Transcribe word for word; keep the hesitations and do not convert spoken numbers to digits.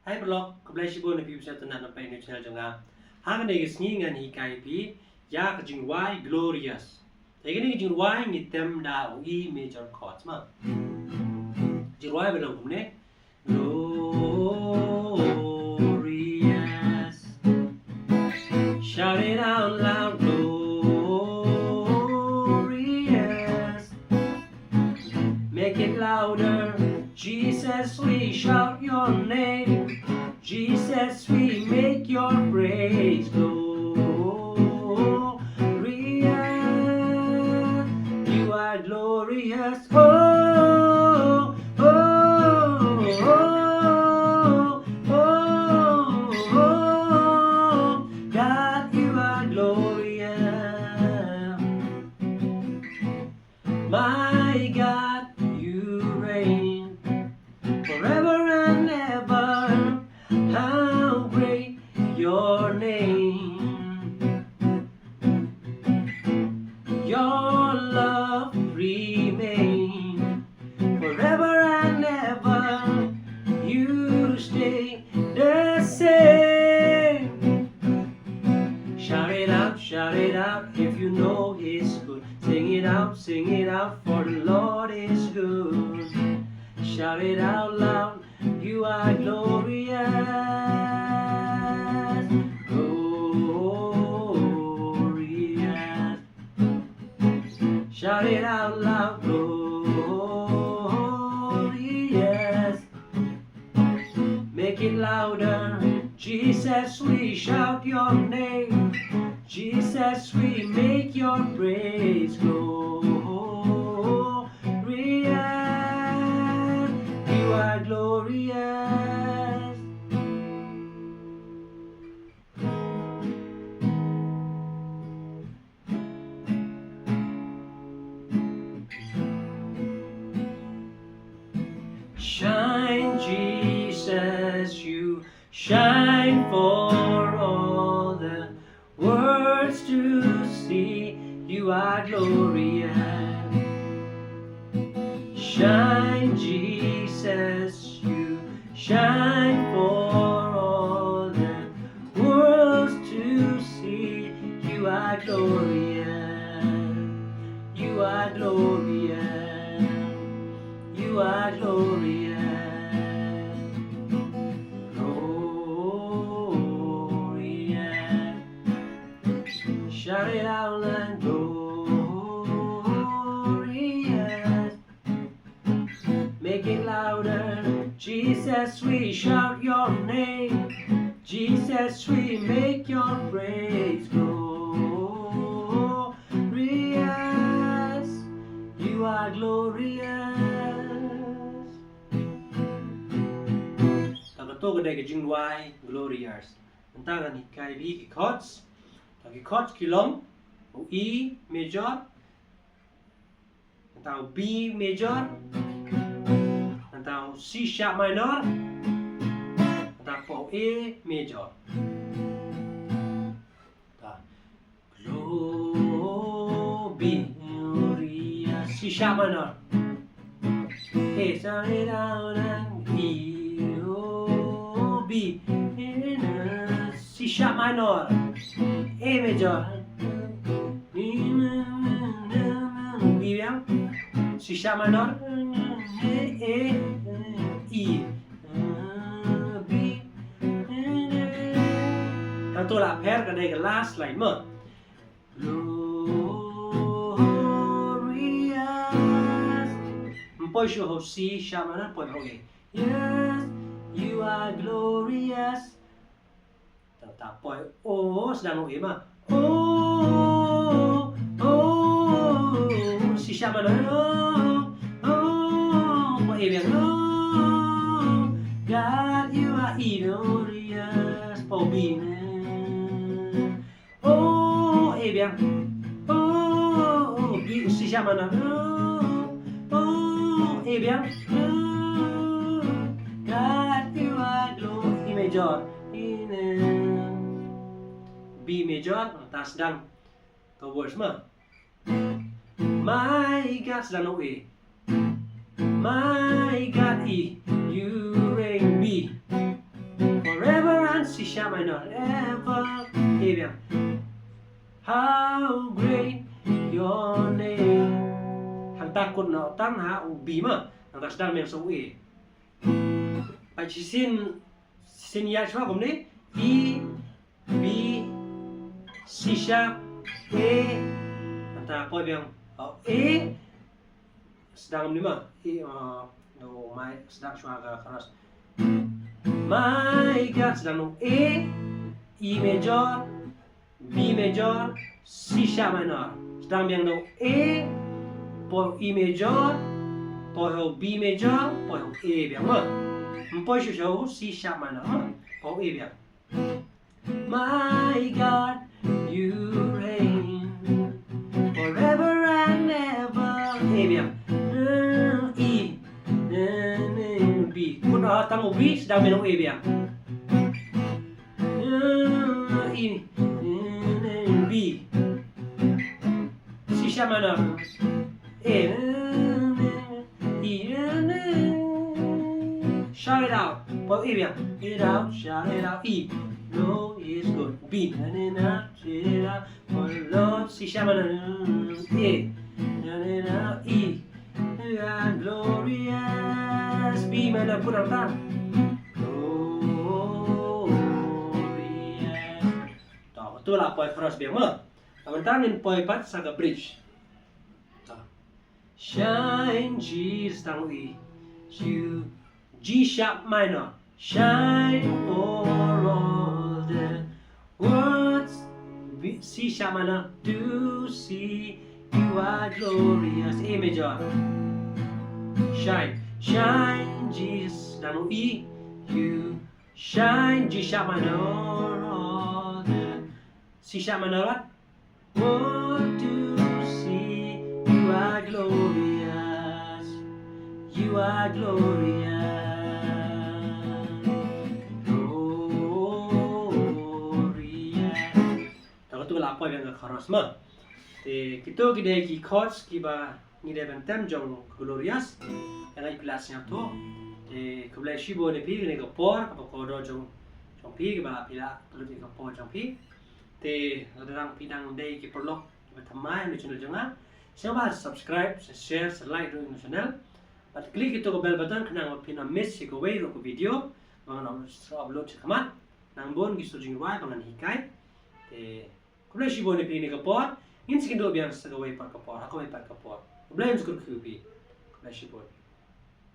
Hai paralok, khublei shibun ïa phi ba sngewtynnat ban peit ïa u channel jong nga. Ha kane ka sngi ngan hikai ïa phi ïa ka jingrwai Glorious. Te kane ka jingrwai ngi tem da u E major chords ma. Jingrwai ba long kumne. Glorious. Shout it out loud, glorious. Make it louder. Jesus, we shout your name. Jesus, we make your praise glorious. You are glorious. Oh, oh, oh, oh, oh, God, you are glorious. My God, you reign forever and ever. How great your name. Your love remain forever and ever. You stay the same. Shout it out, shout it out if you know he's good. Sing it out, sing it out, for the Lord is good. Shout it out loud, you are glorious, glorious. Shout it out loud, glorious. Make it louder. Jesus, we shout your name. Jesus, we make your praise glorious. You are glorious. Shine, Jesus, you shine for all the world to see. You are glorious. Shine, Jesus, you shine for all the world to see. You are glorious. You are glorious. You are glorious. Glorious. Shout it out loud, glorious. Make it louder. Jesus, we shout your name. Jesus, we make your praise glorious. You are glorious. Ta kato ka dei ka jingrwai Glorious. Mynta ngan hikai ïa phi ki chords. Ta ki chords ki long u E major, mynta u B major, mynta u C sharp minor, mynta u A major. Ta. Glo-, B, Uri, A, C sharp minor. A, sorry, down and E, O, B, in a C sharp minor. A major. B biang. C sharp minor. A, A, E. B. Hangto la pher ka dei ka last line mo. Glorious. Ym poi shuh ha u C sharp minor, poi ha u A. Yes, you are glorious. Ta, ta poi O sdang u A ma. O, O, C sharp minor. O, O, poi A biang. O, God, you are glorious. Poi B ne. O, A biang. O, O, B, C sharp minor. O, O, A biang. O, God, you are glorious. E major. E ne. B major, ta sdang. Ka verse ma. My God, sdang u A. My God, E, you reign, B. minor, ever, A biang. How great your name. Hangta kut noh tang ha u B ma. Hangta sdang biang sa u A. Pat shisien, shisien ïa shuwa kumne, E, B, C sharp, A. Hangta poi biang, oh, A. Sdang kumne ma, A, uh, no, mai, sdang shuwa ka chorus. My God, sdang no, A, E major, B major, C sharp minor. Sdang biang no, A, poi E major, poi ho B major, poi ho A biang ma. Ym poi shuh shuh C sharp minor ma, poi A biang. My God, you reign forever and ever. A biang. E, B. Kut noh tang u B, sdang biang u A biang. E, B. C sharp minor. A, E. Shout it out. Poi A biang. It out, shout it out. E. No, it's good. B. Shout it out. For the Lord, C sharp minor. A. E. You are glorious. B minor, put on top. Glorious. To, to la poi chorus biang ma. Mynta ngin poi pat sa ka bridge. To. Shine, G, sdang u E. G sharp minor. Shine for all the worlds. B, C sharp minor. To see you are glorious. A major. Shine. Shine, G, sdang u E. You shine, G sharp minor. All the C sharp minor, what? Oh, to see you are glorious. You are glorious. Glorious. To, katu la poi biang ka chorus ma. Te kito ki dei ki chords kiba ngi dei ban tem jong glorious. Ïa nga ïa phi la sngewthuh. Te khublei shibun ïa phi kane ka por kaba kordor jong, jong phi kaba phi la pynlut ïa ka por jong phi. Te lada dang phi dang dei ki paralok kiba thymmai ha channel jong nga, sngewbha subscribe, share, like ruh ïa ka channel. Bad click ïa ka bell button khnang ba phin ym miss ïa kawei ruh ka video ba ngan upload shakhmat. Nang bun ki sur jingrwai ba ngan hikai. Te khublei shibun ïa phi kane ka por. Ngin sa ïakynduh biang sa kawei pat ka por, ha kawei pat ka por. Khublei, ym skut khiew phi. Khublei shibun.